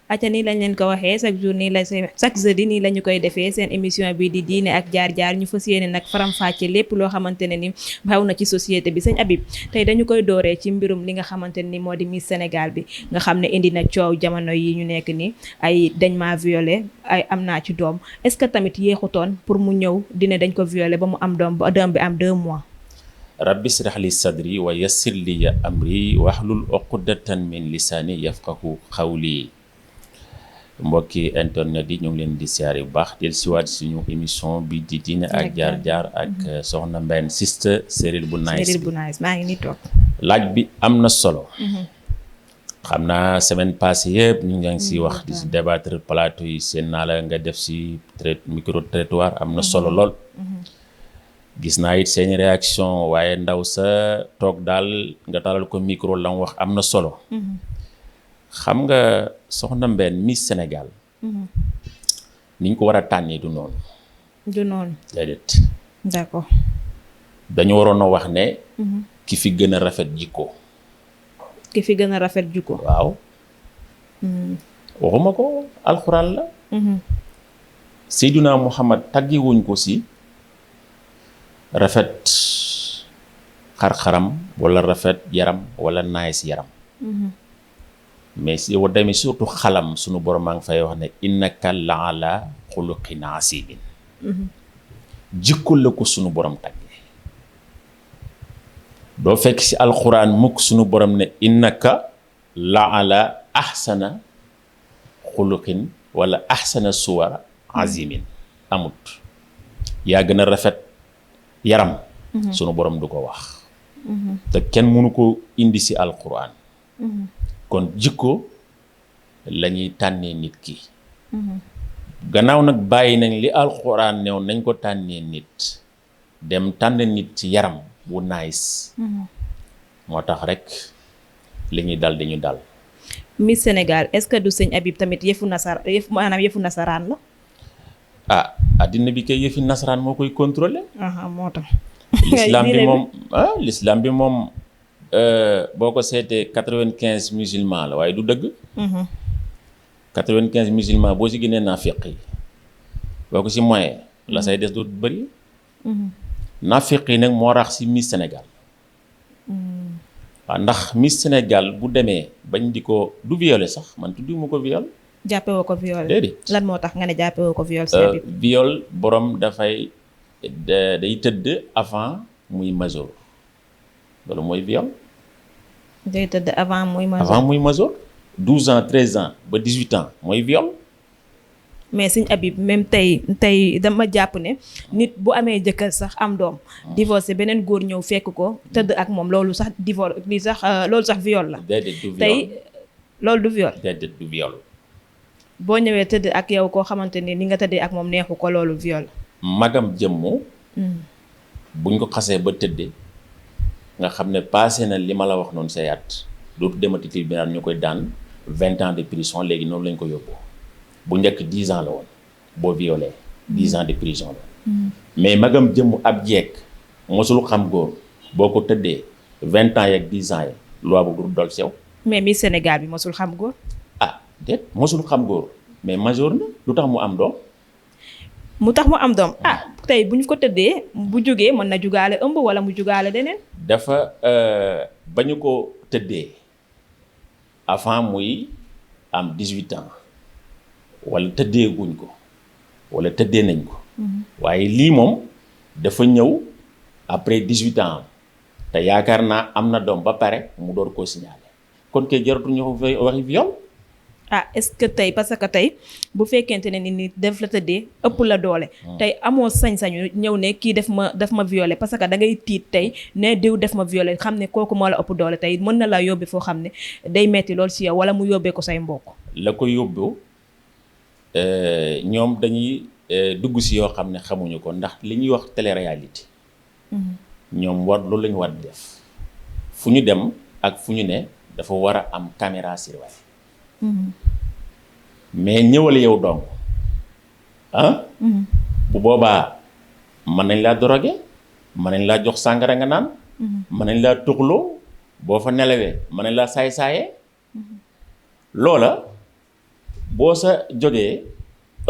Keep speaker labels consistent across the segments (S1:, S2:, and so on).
S1: acca nii lañ leen ko waxee chaque jour nii la chaque jeudi nii la ñu koy defee seen émission bi di diine ak jaar-jaar ñu fas yéene nag faram-fàcce lépp loo xamante ne ni xew na ci société bi sëñ Habib tey dañu koy dooree ci mbirum li nga xamante ne ni moo di Miss Sénégal bi nga xam ne indi na coow jamono yi ñu nekk ni ay dañ maa violé ay am naa ci doom est-ce que tamit yéexutoon pour mu ñëw dina dañ ko violé ba mu am doom ba doom bi am 2 mois.
S2: rabbi israh li sadri wa yassir li amri wahlul uqdatan min lisaani yafqahu qawli. Mbokki internet yi ñu ngi leen di siyaare bu baax del siwaat suñu émission bi di diine ak jaar-jaar ak soxna Mbène Siste Cyril bu nice
S1: maa ngi ni toog.
S2: laaj bi am na solo. xam naa semaine passée yëpp ñu ngi si wax di si débattre plateau yi seen naa la nga def si micro trottoir am na solo lool. gis naa it seen réaction waaye ndaw sa toog daal nga talal ko micro la mu wax am na solo. xam nga soxna Mbène Miss Sénégal. ni ñu ko war a tànnee du noonu.
S1: du noonu.
S2: déedéet.
S1: d'accord.
S2: dañu waroon a wax ne. ki fi gën a rafet jikko.
S1: ki fi gën a rafet jikko.
S2: waaw. waxuma ko alxuraan la. Seydina Muhammad taggi wuñ ko si rafet xar-xaram wala rafet yaram wala nice yaram. mais si yow demee surtout xalam sunu borom maa ngi fay wax ne innaka la ala xuluqin asimin. jikko la ko sunu borom tàggee. doo fekk si alxuraan mukk sunu borom ne innaka la ala ahsana xuluqin wala ahsana suwara azimin amut. yaa gën a rafet yaram. sunu borom du ko wax. te kenn mënu ko indi si alxuraan. kon jikko la ñuy tànnee nit ki. gannaaw nag bàyyi nañ li alxuraan new nañ ko tànnee nit dem tànn nit ci yaram bu nice. moo tax rek li ñuy dal di ñu dal.
S1: Miss Sénégal est-ce que du sëñ Habib tamit yëfu nasaraan la.
S2: ah addina bi kay yëfi nasaraan moo koy contrôler.
S1: moo tax.
S2: l'islam bi moom. boo ko seetee 95 musulmans la waaye du dëgg. 95 musulmans boo si génnee naafiq yi boo ko si moyen la say des du bëri. naafiq yi nag moo rax si Miss Sénégal. waaw ndax Miss Sénégal bu demee bañ di ko du violé sax man tuddu mu ko viol.
S1: jàppewoo ko viol.
S2: déedéet
S1: lan moo tax nga ne jàppewoo ko viol.
S2: viol borom dafay day tëdd avant muy majeur loolu mooy viol.
S1: day tëdd avant muy majeur.
S2: avant muy majeur 12 ans 13 ans ba 18 ans mooy viol.
S1: mais sëñ Habib même tey dama jàpp ne nit bu amee jëkkër sax am doom. divorcé beneen góor ñëw fekk ko tëdd ak moom loolu sax loolu sax viol la.
S2: déedéet du viol
S1: tey loolu du viol.
S2: déedéet du viol.
S1: boo ñëwee tëdd ak yow koo xamante ne ni nga tëddee ak moom neexu ko loolu viol.
S2: magam jëmmu. buñ ko xasee ba tëddee. nga xam ne passé na li ma la wax noonu say at dootu demati tribunal ñu koy daan 20 ans de prison léegi noonu lañ ko yóbbu bu njëkk 10 ans la woon boo violé 10 ans de prison la. mais magam jëmm ab jeeg mosul xam góor boo ko tëddee 20 ans yeeg 10 ans yi loi bu du dol sew.
S1: mais Miss Sénégal bi mosul xam góor.
S2: ah déet mosul xam góor mais majeur na lu tax mu am doom.
S1: mu tax mu am doom tey bu ñu ko tëddee bu jógee mën na jugaale ëmb wala mu jugaale deneen.
S2: dafa ba ñu ko tëddee avant muy am 18 ans wala tëddee guñ ko wala tëddee nañ ko. waaye lii moom dafa ñëw après 18 ans te yaakaar naa am na doom ba pare mu door koo signaler kon kay jaratu ñu waxi viol.
S1: est-ce que tey parce que tey bu fekkente ne ni def la tëddee ëpp la doole. tey amoo sañ-sañu ñëw ne kii def ma violé parce que da ngay tiit tey ne diw def ma violé xam ne kooku moo la ëpp doole tey mën na la yóbbee foo xam ne day metti lool si yow wala mu yóbbee ko say mbokk.
S2: la ko yóbbu ñoom dañuy dugg si yoo xam ne xamuñu ko ndax li ñuy wax télé-réalité. ñoom loolu la ñu war di def fu ñu dem ak fu ñu ne dafa war a am caméra surveillée. mais ñëwal yow dong bu boobaa mën nañ laa drogué mën nañ laa jox sàngara nga naan. mën nañ laa tuxloo boo fa nelawee mën nañ laa saay-saayee. loola boo sa jógee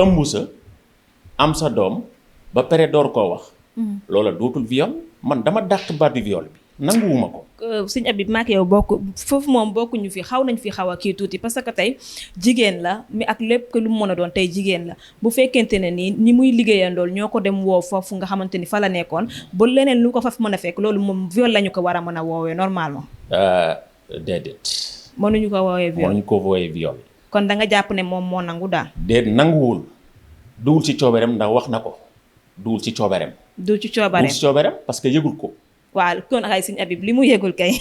S2: ëmb sa am sa doom ba pare door koo wax loola dootul viol man dama dàq baatu viol bi nanguwuma ko.
S1: sëñ Habib maak yow bokk foofu moom bokkuñu fi xaw nañ fi xaw a kii tuuti parce que tey jigéen la mi ak lépp lu mu mën a doon tey jigéen la bu fekkente ne nii ñi muy liggéeyandool ñoo ko dem woo foofu nga xamante ni fa la nekkoon ba leneen lu ko fa mën a fekk loolu moom viol lañu ko war a mën a woowee normalement.
S2: déedéet.
S1: mënuñu ko woowee viol
S2: mënuñu ko woowee viol.
S1: kon da nga jàpp ne moom moo nangu daal.
S2: déet nanguwul duwul ci coobareem ndax wax na ko duwul ci coobareem.
S1: du ci coobareem
S2: parce que yëgul ko.
S1: waaw kon ay sëñ Habib li mu yëgul kay.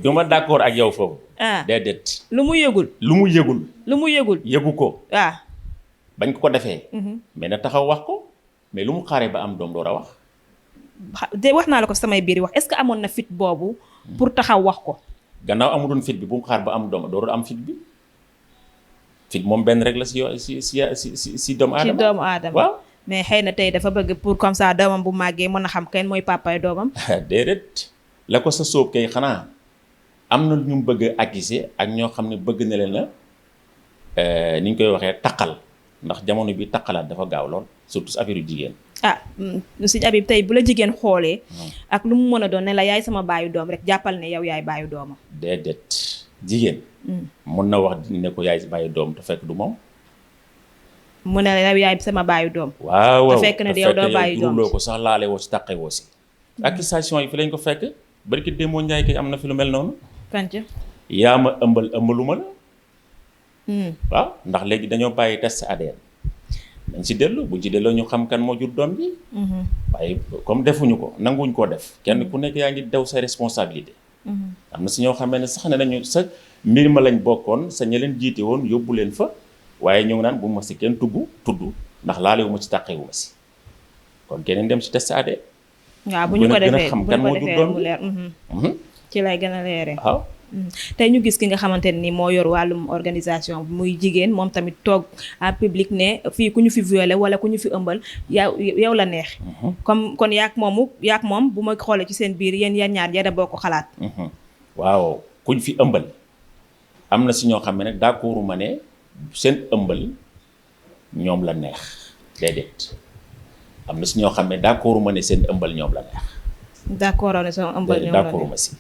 S2: du ma d'accord ak yow foofu. déedéet.
S1: lu mu yëgul.
S2: lu mu yëgul. yëgu ko.
S1: waaw.
S2: bañ ko defee. mais na taxaw wax ko mais lu mu xaaree ba am doom door a wax.
S1: de wax naa la ko samay biir wax est-ce que amoon na fit boobu. pour taxaw wax ko.
S2: gannaaw amuloon fit bi bu mu xaar ba am doom door am fit bi. fit moom benn rek la si doomu aadama.
S1: ci doomu aadama
S2: waaw.
S1: mais xëy na tey dafa bëgg pour comme ça doomam bu màggee mën a xam kenn mooy papaay doomam.
S2: déedéet la ko sa sóob kay xanaa am na ñu bëgg a accuser ak ñoo xam ne bëgg na leen la ni ñu koy waxee taqal ndax jamono bi taqalaat dafa gaaw lool surtout affaire yu jigéen.
S1: sëñ Habib tey bu la jigéen xoolee. ak lu mu mën a doon ne la yaay sama baayu doom rek jàppal ne yow yaay baayu doomam.
S2: déedéet jigéen. mën na wax ne ko yaay baayu doom te fekk du moom.
S1: mu ne la yaay sama baayu doom.
S2: waaw
S1: te fekk na yow doo baayu doom
S2: loo ko sax laale woo si taqe woo si. accusation yi fi lañ ko fekk barki démoo Njaay kay am na fi lu mel noonu.
S1: kanc
S2: yaa ma ëmbaluma la. waaw ndax léegi dañoo bàyyi test ADN. dañ si dellu buñ ci delloo ñu xam kan moo jur doom bi. waaye comme defuñu ko nanguwuñ koo def kenn ku nekk yaa ngi daw sa responsabilité. am na si ñoo xamee ne sax ne nañu sa mbir ma lañ bokkoon sa ña leen jiite woon yóbbu leen fa. waaye ñu ngi naan bu ma si kenn tudd ndax laalewu ma ci tàqewu ma si kon keneen dem si test ADN.
S1: waaw bu ñu ko defee
S2: xam kan moo jur doom
S1: mu leer. ci lay gën a leeree.
S2: waaw.
S1: tey ñu gis ki nga xamante ne ni moo yor wàllum organisation muy jigéen moom tamit toog en public ne fii ku ñu fi violé wala ku ñu fi ëmbal yow la neex. comme kon yaak moom bu ma xoolee ci seen biir yéen ñaar yéen a bokk xalaat.
S2: waaw kuñ fi ëmbal am na si ñoo xam ne nag d'accord ma ne. seen ëmbal ñoom la neex déedéet am na si ñoo xam ne d'accord ma ne seen ëmbal ñoom la neex.
S1: d'accord ne seen ëmbal ñoom la neex
S2: d'accord ma si.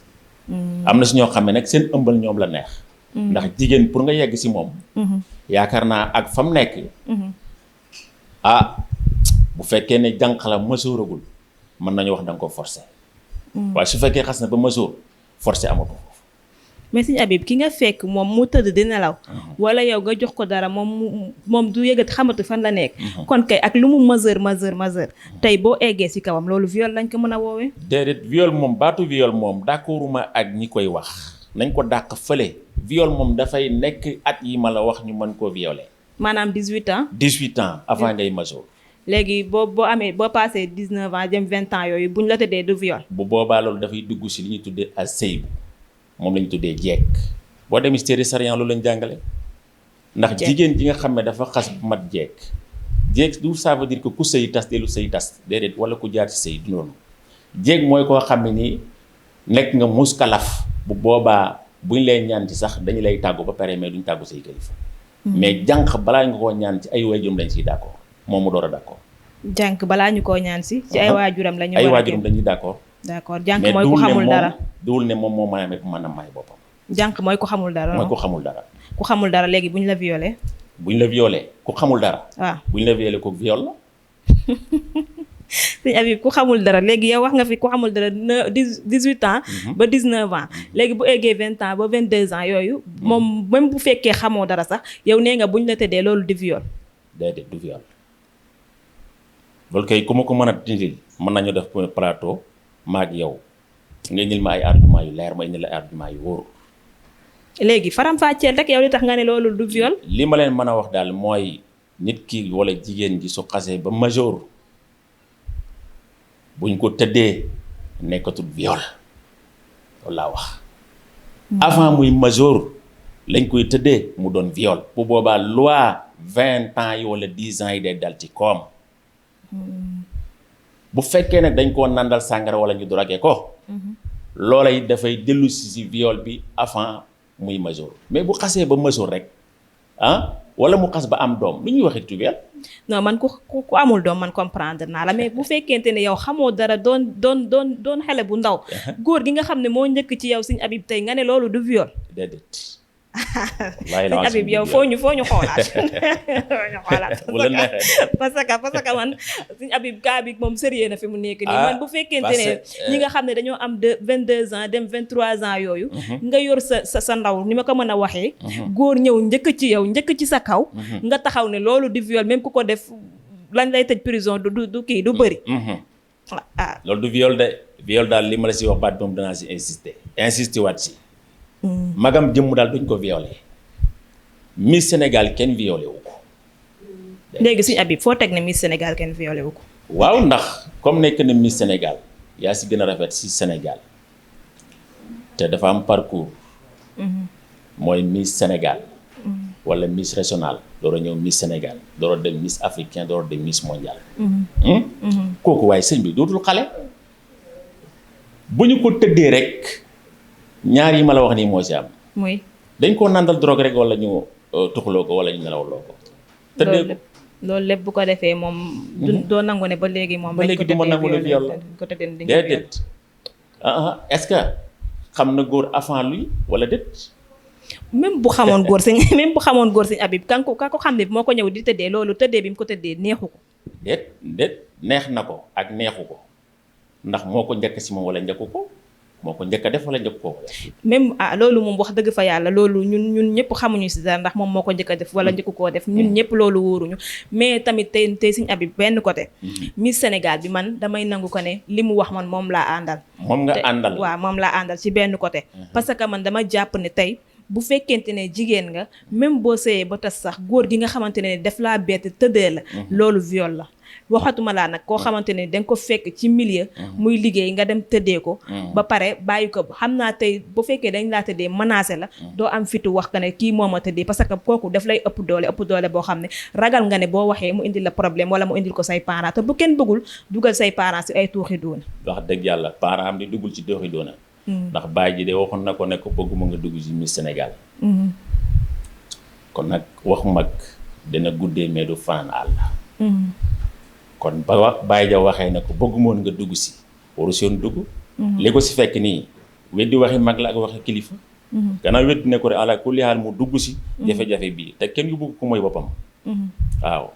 S2: am na si ñoo xam ne nag seen ëmbal ñoom la neex. ndax jigéen pour nga yegg si moom. yaakaar naa ak fa mu nekk. bu fekkee ne jànq la mësooragul mën nañu wax da nga ko forcer. waaye su fekkee xas na ba mësoor forcer amatu.
S1: mais sëñ Habib ki nga fekk moom mu tëdd di nelaw wala yow nga jox ko dara moom du yëgati xamatu fan la nekk. kon kay ak lu mu mesure tey boo eggee ci kawam loolu viol lañ ko mën a woowee.
S2: déedéet viol moom baatu viol moom d'accorduma ak ñi koy wax nañ ko dàq fële. viol moom dafay nekk at yi ma la wax ñu mën koo violer.
S1: maanaam 18 ans.
S2: 18 ans avant ngay majeur.
S1: léegi boo passé 19 ans jëm 20 ans yooyu buñ la tëddee du viol.
S2: bu boobaa loolu dafay dugg ci li ñuy tuddee ak sëy moom lañu tuddee jeeg boo demee ci téere sariyan loolu lañ jàngale ndax jigéen ji nga xam ne dafa xas bu mat jeeg du ça veut dire que ku sëy tas dellu sëy tas déedéet wala ku jaar ci sëy du noonu jeeg mooy koo xam ne nii nekk nga muskalaf bu boobaa buñ lay ñaan ci sax dañu lay tàggu ba pare mais duñ tàggu say kilifa mais jànq balaa nga koo ñaan ci ay waajuram dañ siy d'accord moom mu door a d'accord.
S1: jànq balaa ñu koo ñaan si ci ay waajuram la ñu
S2: ay waajuram dañuy d'accord.
S1: d'accord jànq mooy ku xamul dara
S2: duwul ne moom moo mën a may boppam.
S1: jànq mooy ku xamul dara.
S2: mooy ku xamul dara.
S1: ku xamul dara léegi bu ñu la violé.
S2: bu ñu la violé ku xamul dara.
S1: waaw
S2: bu ñu la violé ko viol la.
S1: sëñ Habib ku xamul dara léegi yow wax nga fi ku xamul dara 18 ans. ba 19 ans. léegi bu eggee 20 ans ba 22 ans yooyu. moom même bu fekkee xamoo dara sax yow nee nga bu ñu la tëddee loolu di viol.
S2: déedéet du viol loolu kay ku ma ko mën a dindil mën nañu def plateau. maag yow nga indil ma ay argument yu leer ma indil la ay argument yu wóor.
S1: léegi faram-fàcceel rek yow li tax nga ne loolu du viol.
S2: li ma leen mën a wax daal mooy nit ki wala jigéen ji su xasee ba majeur buñ ko tëddee nekkatul viol loolu laa wax. avant muy majeur lañ koy tëddee mu doon viol. bu boobaa loi 20 ans yi wala 10 ans yi day dal ci koom. bu fekkee nag dañ koo nandal sàngara wala ñu drogué ko. loola it dafay dellu si viol bi avant muy majeur mais bu xasee ba majeur rek wala mu xas ba am doom lu ñuy waxee viol.
S1: non man ku amul doom man comprendre naa la mais bu fekkente ne yow xamoo dara doon xale bu ndaw góor gi nga xam ne moo njëkk ci yow Sëñ Habib tey nga ne loolu du viol.
S2: déedéet.
S1: Sëñ Habib yow foo ñu xoolaat
S2: bu la neexee
S1: parce que man Sëñ Habib kaa bi moom sérieux na fi mu nekk nii man bu fekkente ne ñi nga xam ne dañoo am 22 ans dem 23 ans yooyu nga yor sa ndaw ni ma ko mën a waxee góor ñëw njëkk ci yow njëkk ci sa kaw nga taxaw ne loolu di viol même ku ko def lañ lay tëj prison du kii du bëri
S2: loolu du viol de viol daal li ma la si wax baat moom danaa si insister waat si magam jëmm daal duñ ko violé Miss Sénégal kenn violé wu ko.
S1: léegi Sëñ Habib foo teg ne Miss Sénégal kenn violé wu ko.
S2: waaw ndax comme nekk na Miss Sénégal yaa si gën a rafet si Sénégal te dafa am parcours. mooy Miss Sénégal. wala Miss régional door a ñëw Miss Sénégal door a dem Miss africain door a dem Miss mondial. kooku waaye sëñ bi dootul xale. bu ñu ko tëddee rek. ñaar yi ma la wax nii moo ci am.
S1: muy
S2: dañ koo nandal drogue rek wala ñu tuxaloo ko wala ñu nelawloo ko. tëddee
S1: loolu lépp bu ko defee moom. doo nangu ne ba léegi moom.
S2: ba léegi du ma nangu ne viol la déedéet. est-ce que xam na góor avant lui wala déet.
S1: même bu xamoon góor Sëñ Habib ka ko xam ne moo ko ñëw di tëddee loolu tëddee bi mu ko tëddee neexu ko.
S2: déet neex na ko ak neexu ko ndax moo ko njëkk si moom wala njëkku ko. moo ko njëkk a def wala njëkk koo def.
S1: même loolu moom wax dëgg fa yàlla loolu ñun ñëpp xamuñu si dara ndax moom moo ko njëkk a def wala njëkk koo def ñun ñëpp loolu wóoruñu mais tamit tey Sëñ Habib benn côté. Miss Sénégal bi man damay nangu ko ne li mu wax man moom laa àndal.
S2: moom nga àndal
S1: waaw moom laa àndal ci benn côté. parce que man dama jàpp ne tey bu fekkente ne jigéen nga même boo sëyee ba tas sax góor gi nga xamante ne def laa bett tëddee la. loolu viol la. waxatuma laa nag koo xamante ne danga ko fekk ci milieu muy liggéey nga dem tëddee ko ba pare bàyyi ko xam naa tey bu fekkee dañ laa tëddee menacé la doo am fitu wax ka ne kii moo ma tëddee parce que kooku daf lay ëpp doole boo xam ne ragal nga ne boo waxee mu indil la problème wala mu indil ko say parents te bu kenn bëggul dugal say parents si ay tuuxi doona
S2: wax dëgg yàlla parents am di duggul ci tuuxi doona ndax baay ji de waxoon na ko ne ko bëgguma nga dugg ci Miss Sénégal kon nag wax mag dina guddee mais du fanaan àll kon ba Baye ja waxee ne ko bëggumoon nga dugg si waru soon dugg li ko si fekk nii weddi waxi mag la ak waxi kilifa gannaaw weddi ne ko rek ala kulli haal mu dugg si jafe-jafe bii te kenn yu bëgg ko mooy boppam waaw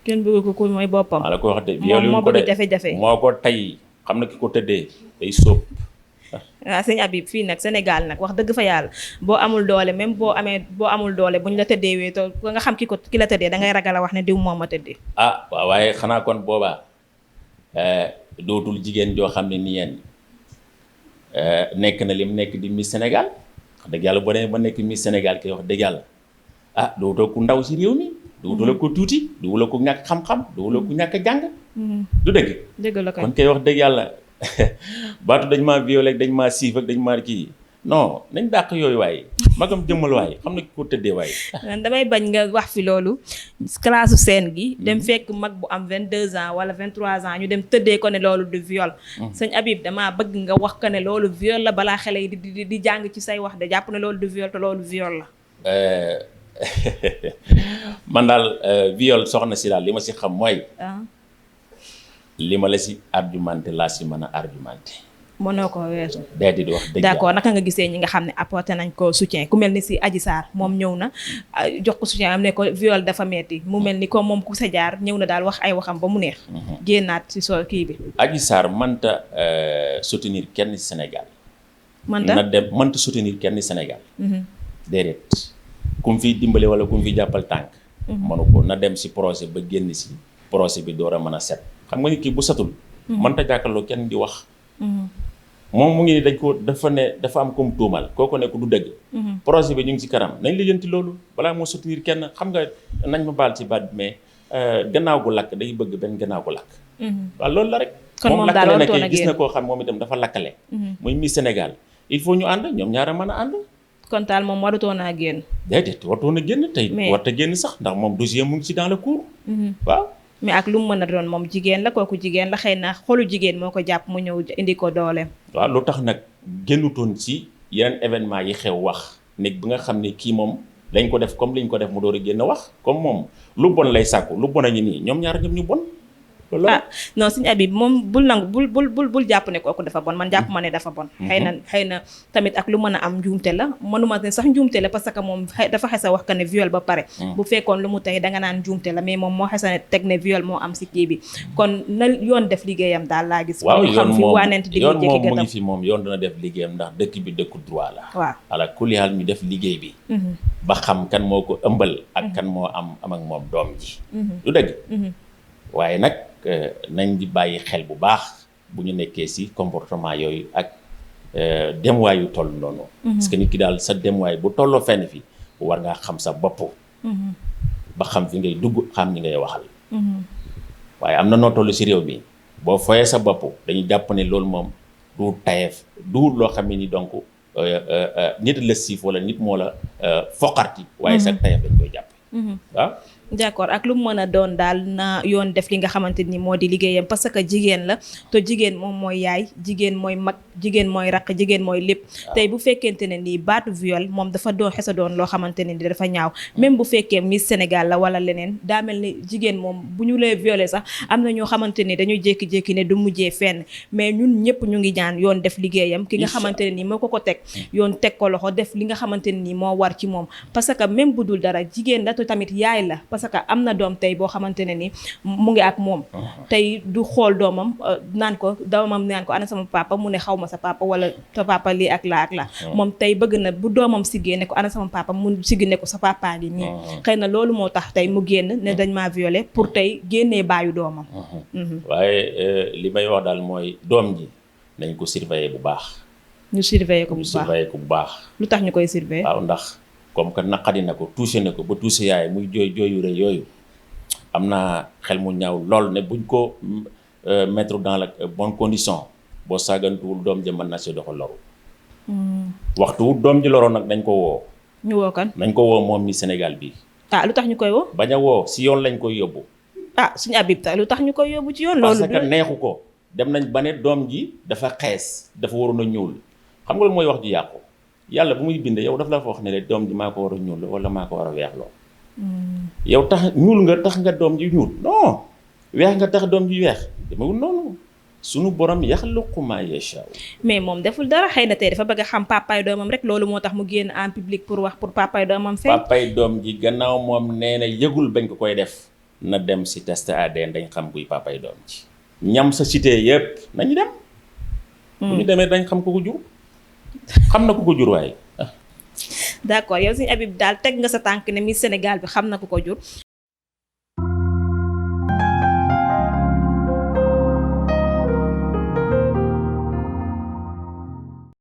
S1: kenn bëgg ko mooy boppam
S2: ala ko wax de
S1: moo bëgg jafe-jafe
S2: moo ko tey xam na ki ko tëddee day sóob
S1: waaw Sëñ Habib fii nag Sénégal nag wax dëgg fa yàlla boo amul doole même boo amul doole buñ la tëddee wee to nga xam ki la tëddee da ngay ragal a wax ne diw moom ma tëddee
S2: waaw waaye xanaa kon boobaa dootul jigéen joo xam ne ni yéen nekk na lim nekk di Miss Sénégal wax dëgg yàlla boo demee ba nekk Miss Sénégal kay wax dëgg yàlla dootoo ku ndaw si réew mi dootoo la ko tuuti dootoo la ko ñàkk xam-xam dootoo la ko ñàkk jàng du dëgg
S1: la kay
S2: kon kay wax dëgg yàlla baatu dañ maa violé dañ maa siif ak dañ maa kii non nañ dàq yooyu waaye magam jëmmal waaye xam na ki ko tëddee waaye
S1: damay bañ nga wax fi loolu classe scène gi dem fekk mag bu am 22 ans wala 23 ans ñu dem tëddee ko ne loolu du viol Sëñ Habib damaa bëgg nga wax ko ne loolu viol la balaa xale yi di jàng ci say wax de jàpp ne loolu du viol te loolu viol la
S2: man daal viol soxna si daal li ma si xam mooy li ma la si argumenté laa si mën a argumenté.
S1: mënoo ko weesu.
S2: déedéet wax dëgg
S1: d'accord naka nga gisee ñi nga xam ne apporté nañ ko soutien ku mel ni si Adji Sarr moom ñëw na jox ko soutien am ne ko viol dafa metti mu mel ni ko moom ku sa jaar ñëw na daal wax ay waxam ba mu neex. génnaat si soo kii bi.
S2: Adji Sarr mënta soutenir kenn Sénégal. mënta soutenir kenn Sénégal. déedéet ku mu fiy dimbale wala ku mu fiy jàppal tànk. mënu ko na dem si projet ba génn si projet bi door a mën a set. xam nga ni kii bu satul mënta jàkkaarloo kenn di wax moom mu ngi ni dafa am comme tuumal kooku nekk du dëgg projet bi ñu ngi ci kanam nañ lijjanti loolu balaa moo soutenir kenn xam nga nañ ma baal ci baat bi mais gannaaw gu lakk day bëgg benn gannaaw gu lakk waaw loolu la rek moom lakkale na kii gis na koo xam moom itam dafa lakkale muy Miss Sénégal il faut ñu ànd ñoom ñaara mën a ànd
S1: kon taal moom warutoon a génn
S2: déedéet warutoon a génn tey warta génn sax ndax moom dossier mu ngi ci dans le cours waaw
S1: mais ak lu mu mën a doon moom jigéen la kooku jigéen la xëy na xolu jigéen moo ko jàpp mu ñëw indi ko dooleem.
S2: waaw lu tax nag génnutoon ci yeneen événement yi xew wax néeg bi nga xam ne kii moom dañ ko def comme liñ ko def mu door a génn wax comme moom lu bon lay sàkku lu bon a ngi nii ñoom ñaar ñoom ñu bon.
S1: ah non Sëñ Habib moom bul nangu bul jàpp ne kooku dafa bon man jàpp ma ne dafa bon. xëy na tamit ak lu mën a am njuumte la mënuma ne sax njuumte la parce que moom dafa xes a wax que ne viol ba pare. bu fekkoon lu mu tey danga naan njuumte la mais moom moo xes a teg ne viol moo am si kii bi kon na yoon def liggéeyam daal laa gis.
S2: waaw
S1: xam fi waanent di
S2: yoon moom mu ngi fi moom yoon dana def liggéeyam ndax dëkk bi dëkku droit la.
S1: waaw
S2: ala kulli haal ñu def liggéey bi. ba xam kan moo ko ëmbal. ak kan moo am ak moom doom ji. du dëgg. waaye nag nañ di bàyyi xel bu baax bu ñu nekkee ci comportement yooyu ak demuwaay yu toll noonu. parce que nit ki daal sa demuwaay bu tolloo fenn fi war ngaa xam sa bopp. ba xam fi ngay dugg xam ñi ngay waxal. waaye am na noo toll ci réew mi boo foyee sa bopp dañuy jàpp ne loolu moom du tayeef du loo xam ne ni donc nit la siif wala nit moo la foqarti. waaye sa tayeef dañ koy jàpp. waaw.
S1: d'accord ak lu mu mën a doon daal na yoon def li nga xamante ni moo di liggéeyam parce que jigéen la te jigéen moom mooy yaay jigéen mooy mag jigéen mooy raq jigéen mooy lépp tey bu fekkente ne nii baatu viol moom dafa doon xesa doon loo xamante ne ni dafa ñaaw même bu fekkee Miss Sénégal la wala leneen daa mel ni jigéen moom bu ñu lay violé sax am na ñoo xamante ni dañuy jékki-jékki ne du mujjee fenn mais ñun ñëpp ñu ngi ñaan yoon def liggéeyam ki nga xamante ne nii moo ko teg yoon teg ko loxo def li nga xamante ne nii moo war ci moom parce que même bu dul dara jigéen la te tamit yaay la parce que am na doom tey boo xamante ne ni mu ngi ak moom tey du xool doomam naan ko ana sama papa mu ne xaw ma sa papa wala sa papa lii ak laa ak laa moom tey bëgg na bu doomam siggee ne ko ana sama papa mu siggi ne ko sa papa ngi nii xëy na loolu moo tax tey mu génn ne dañ maa violé pour tey génnee baayu doomam
S2: waaye li may wax daal mooy doom ji nañ ko surveiller bu baax
S1: ñu surveiller ko bu baax lu tax ñu koy surveiller
S2: waaw ndax comme que naqadi na ko touché na ko ba touché yaay muy jooyu rëy yooyu am naa xel mu ñaaw lool ne buñ ko mettre dans la bonne condition boo sàggantuwul doom ji mën na si doxal loru waxtu wu doom ji loroon nag dañ ko woo
S1: ñu woo kan
S2: nañ ko woo moom mi Sénégal bi
S1: lu tax ñu koy woo
S2: bañ a woo si yoon lañ koy yóbbu
S1: Sëñ Habib lu tax ñu koy yóbbu ci yoon loolu
S2: parce que neexu ko dem nañ ba ne doom ji dafa xees dafa waroon a ñuul xam nga lu mooy wax ji yàqu yàlla bu muy bind yow daf la fa wax ne le doom ji maa ko war a ñuul wala maa ko war a weex loo yow tax ñuul nga tax nga doom ji ñuul non weex nga tax doom ji weex demewul noonu sunu borom yaxluqu maa yashaa
S1: mais moom deful dara xëy na tey dafa bëgg a xam papaay doomam rek loolu moo tax mu génn en public pour wax pour papaay doomam feeñ
S2: papaay doom ji gannaaw moom nee na yëgul bañ ko koy def na dem si test ADN dañ xam kuy papaay doom ji ñam sa cité yëpp nañu dem bu ñu demee dañ xam ko ko jur xam na ku ko jur waaye
S1: d'accord yow Sëñ Habib daal teg nga sa tànk ne Miss Sénégal bi xam na ku ko jur